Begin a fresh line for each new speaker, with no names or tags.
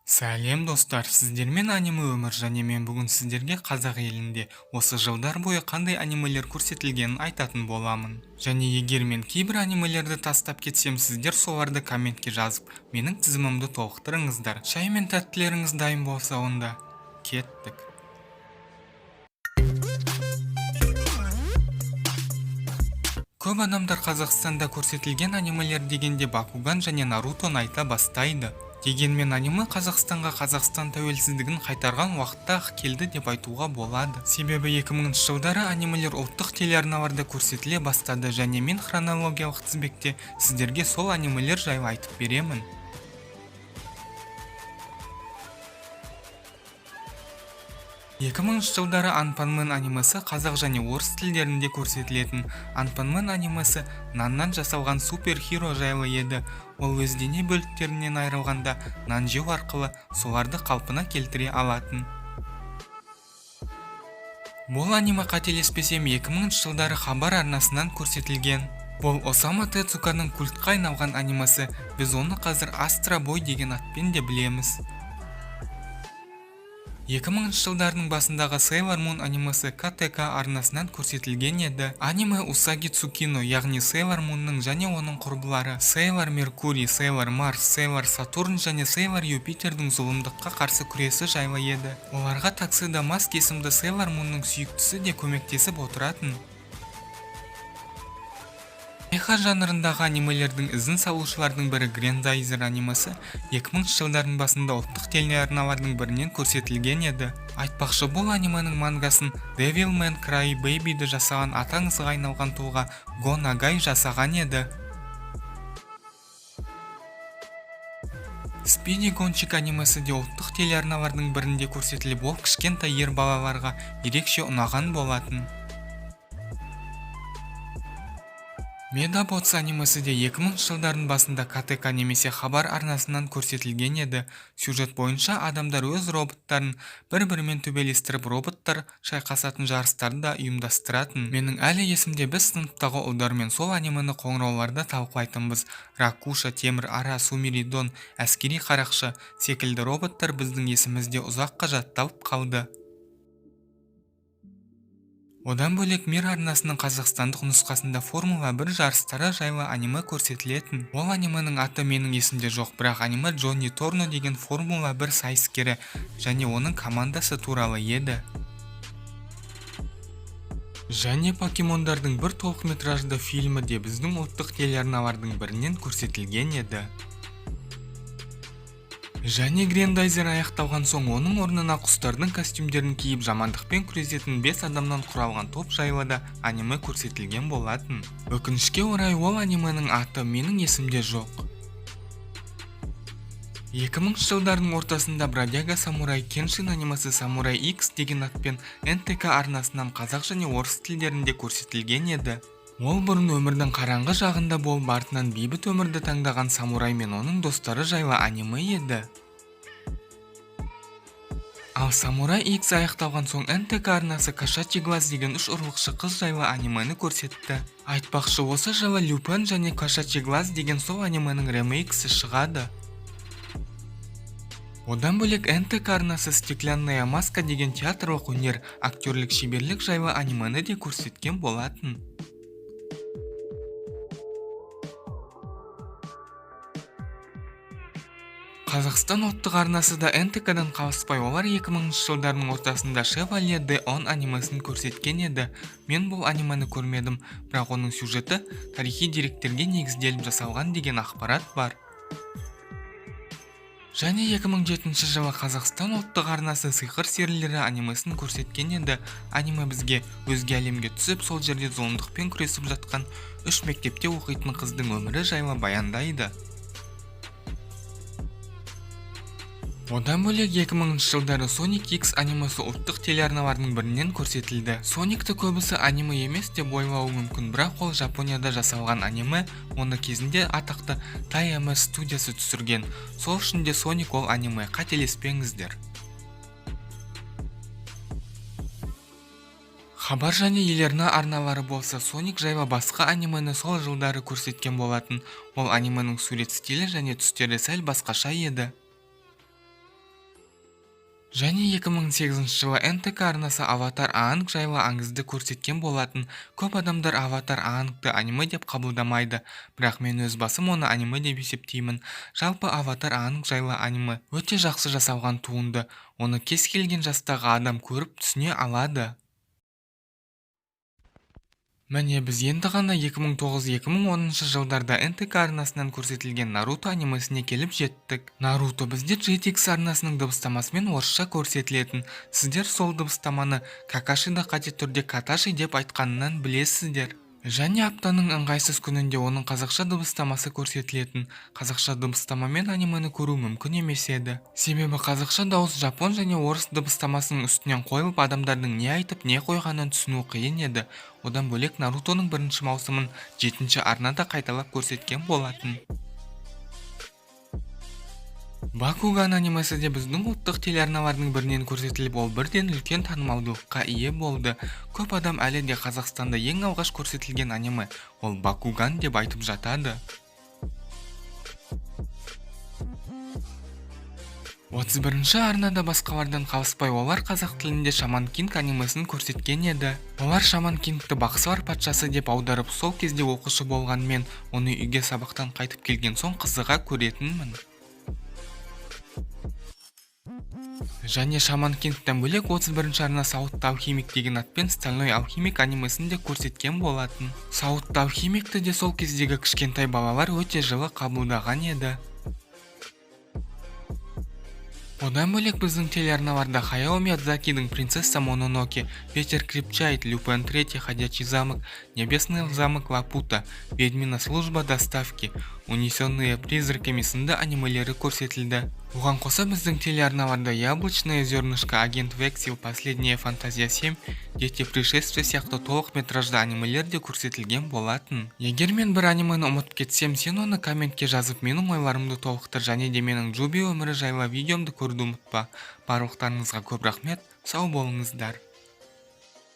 Сәлем, достар! Сіздермен Аниме Өмір және мен бүгін сіздерге қазақ елінде осы жылдар бойы қандай анимелер көрсетілгенін айтатын боламын. Және егер мен кейбір анимелерді тастап кетсем, сіздер соларды комментке жазып, менің тізімімді толықтырыңыздар. Шай мен тәттілеріңіз дайын болса, онда кеттік. Көп адамдар Қазақстанда көрсетілген анимелер дегенде Бакуган және Нарутоны айта бастайды. Дегенмен аниме Қазақстанға Қазақстан тәуелсіздігін қайтарған уақытта-ақ келді деп айтуға болады. Себебі 2000 жылдары анимелер ұлттық телеарналарда көрсетіле бастады және мен хронологиялық тізбекте сіздерге сол анимелер жайлы айтып беремін. 2000 жылдары Анпанмен анимесі қазақ және орыс тілдерінде көрсетілетін. Анпанмен анимесі наннан жасалған суперхиро жайлы еді. Ол өз дене бөліктерінен айырылғанда, нан жеу арқылы соларды қалпына келтіре алатын. Бұл аниме, қателеспесем, 2000 жылдары Хабар арнасынан көрсетілген. Бұл Осама Тецуканың культқа айналған анимесі. Біз оны қазір Астро Бой деген атпен де білеміз. 2000 жылдардың басындағы Sailor Moon анимесі КТК арнасынан көрсетілген еді. Аниме Усаги Цукино, яғни Sailor Moonның және оның құрбылары Sailor Mercury, Sailor Mars, Sailor Saturn және Sailor Jupiterдің зұлымдыққа қарсы күресі жайлы еді. Оларға Такседо Маск есімді Sailor Moonның сүйіктісі де көмектесіп отыратын. Меха жанрындағы анимелердің ізін салушылардың бірі Грендайзер анимесі 2000 жылдардың басында ұлттық телеарналардың бірінен көрсетілген еді. Айтпақшы, бұл анименің мангасын Devilman Cry Baby'ді жасаған аты аңызға айналған тұлға Го Нагай жасаған еді. Спиди Гонщик анимесі де ұлттық телеарналардың бірінде көрсетіліп, ол кішкентай ер балаларға ерекше ұнаған болатын. Медаботс анимесі де 2000 жылдардың басында КТК немесе Хабар арнасынан көрсетілген еді. Сюжет бойынша адамдар өз роботтарын бір-бірімен төбелестіріп, роботтар шайқасатын жарыстарды да ұйымдастыратын. Менің әлі есімде, біз сыныптағы ұлдармен сол анимені қоңырауларда талқылайтынбыз. Ракуша, Темір Ара, Сумеридон, әскери қарақшы секілді роботтар біздің есімізде ұзаққа жатталып қалды. Одан бөлек, Мир арнасының қазақстандық нұсқасында Формула 1 жарыстары жайлы аниме көрсетілетін. Ол анименің аты менің есімде жоқ, бірақ аниме Джонни Торно деген Формула 1 сайыскері және оның командасы туралы еді. Және покемондардың бір толықметражды фильмі де біздің ұлттық телеарналардың бірінен көрсетілген еді. Және Грендайзер аяқталған соң, оның орнына құстардың костюмдерін киіп, жамандықпен күресетін бес адамнан құралған топ жайлы да аниме көрсетілген болатын. Өкінішке орай, ол анименің аты менің есімде жоқ. 2000 жылдардың ортасында Бродяга самурай Кеншин анимесі Самурай X деген атпен НТК арнасынан қазақ және орыс тілдерінде көрсетілген еді. Ол бұрын өмірдің қараңғы жағында болып, артынан бейбіт өмірді таңдаған самурай мен оның достары жайлы аниме еді. Ал Самурай X аяқталған соң, НТК арнасы Кошачий глаз деген үш ұрлықшы қыз жайлы анимені көрсетті. Айтпақшы, осы жылы Люпен және Кошачий глаз деген сол анименің ремейксі шығады. Одан бөлек, НТК арнасы Стеклянная маска деген театрлық өнер, актерлік шеберлік жайлы анимені де көрсеткен болатын. Қазақстан ұлттық арнасы да НТК-дан қалыспай, олар 2000 жылдардың ортасында Шевалье Д'Он анимесін көрсеткен еді. Мен бұл анимені көрмедім, бірақ оның сюжеті тарихи деректерге негізделіп жасалған деген ақпарат бар. Және 2007 жылы Қазақстан ұлттық арнасы Сиқыр серілері анимесін көрсеткен еді. Аниме бізге өзге әлемге түсіп, сол жерде зұлымдықпен күресіп жатқан үш мектепте оқитын қыздың өмірі жайлы баяндайды. Одан бөлек, 2000 жылдары Sonic X анимесі ұлттық телеарналардың бірінен көрсетілді. Соникті көбісі аниме емес деп ойлауы мүмкін, бірақ ол Жапонияда жасалған аниме. Оны кезінде атақты TMS студиясы түсірген. Сол үшін де Соник ол аниме, қателеспеңіздер. Хабар және Еларна арналары болса, Соник жайлы басқа анимені сол жылдары көрсеткен болатын. Ол анименің сурет стилі және түстері сәл басқаша еді. Және 2008 жылы НТК арнасы Аватар Аанг жайлы аңызды көрсеткен болатын. Көп адамдар Аватар Аангты аниме деп қабылдамайды, бірақ мен өз басым оны аниме деп есептеймін. Жалпы, Аватар Аанг жайлы аниме өте жақсы жасалған туынды. Оны кез келген жастағы адам көріп, түсіне алады. Міне, біз енді ғана 2009-2010 жылдарда НТК арнасынан көрсетілген Наруто анимесіне келіп жеттік. Наруто бізде Jetix арнасының дыбыстамасымен орысша көрсетілетін. Сіздер сол дыбыстаманы Какашиді қате түрде Каташи деп айтқанынан білесіздер. Және аптаның ыңғайсыз күнінде оның қазақша дыбыстамасы көрсетілетін. Қазақша дыбыстамамен анимені көру мүмкін емес еді. Себебі қазақша дауыс жапон және орыс дыбыстамасының үстінен қойылып, адамдардың не айтып, не қойғанын түсіну қиын еді. Одан бөлек, Нарутоның бірінші маусымын жетінші арнада қайталап көрсеткен болатын. Бакуган анимесі де біздің ұлттық телеарналардың бірінен көрсетіліп, ол бірден үлкен танымалдылыққа ие болды. Көп адам әлі де Қазақстанда ең алғаш көрсетілген аниме ол Бакуган деп айтып жатады. 31 арнада басқалардан қалыспай, олар қазақ тілінде Шаман Кинг анимесін көрсеткен еді. Олар Шаман Кингті Бақсылар патшасы деп аударып, сол кезде оқушы болған мен оны үйге сабақтан қайтып келген соң қызыға көретінмін. Және Шаман Кингтен бөлек 31 арна Сауытты алхимик деген атпен Стальной алхимик анимесін де көрсеткен болатын. Сауытты алхимикті де сол кездегі кішкентай балалар өте жылы қабылдаған еді. Одан бөлек, біздің телеарналарда Хаяо Миядзакидің «Принцесса Мононоке», «Ветер крепчает», «Люпен третий», «Ходячий замок», «Небесный замок Лапута», «Ведьмина служба доставки», «Унесенные призраками» сынды анимелері көрсетілді. Оған қоса, біздің телеарналарда «Яблочное зернышко», «Агент Вексил», «Последняя фантазия 7», «Дети пришествия» сияқты толық метражды анимелер де көрсетілген болатын. Егер мен бір анимені ұмытып кетсем, сен оны комментке жазып, менің ойларымды толықтыр және де менің Джуби өмірі жайлы видеомды көруді ұмытпа. Барлықтарыңызға көп рахмет, сау болыңыздар.